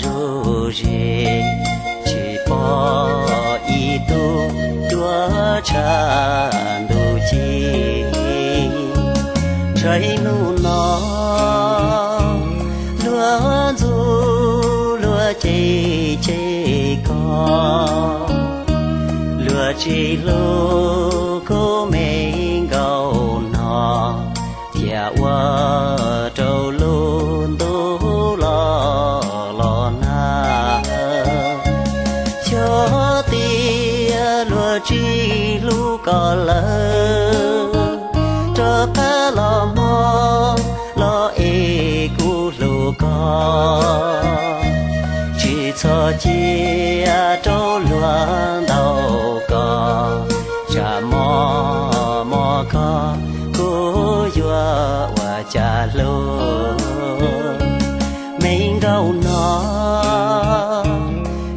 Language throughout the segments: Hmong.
zuj zus, tsis pom ib tug cuab tshav ntuj ci. Ntshai hnub no luag ntxub luag cem cem koj, luag tsis hlub kuv me nkauj no, thiaj ua rau lub ntuj los los nag. Xyov tias luag tsis hlub koj lawm, rov qab los mog los es kuv hlub koj. Tsis txhob cia rau luag ntaus koj, tsam mog mog koj kuv yuav ua cas hlub. Me nkauj no,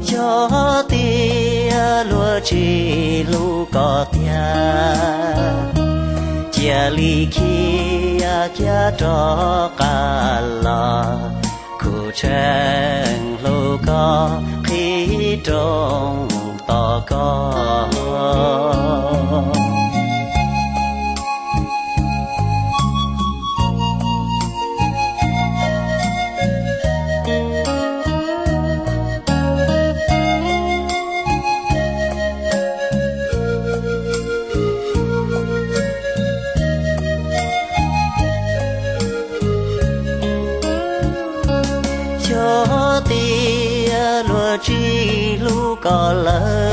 xyov tias luag tsis hlub koj tiag, cia li khiav khiav rov qab los, kuv tseem hlub koj qhib rooj tos koj. Xyov tias luag tsis hlub koj lawm,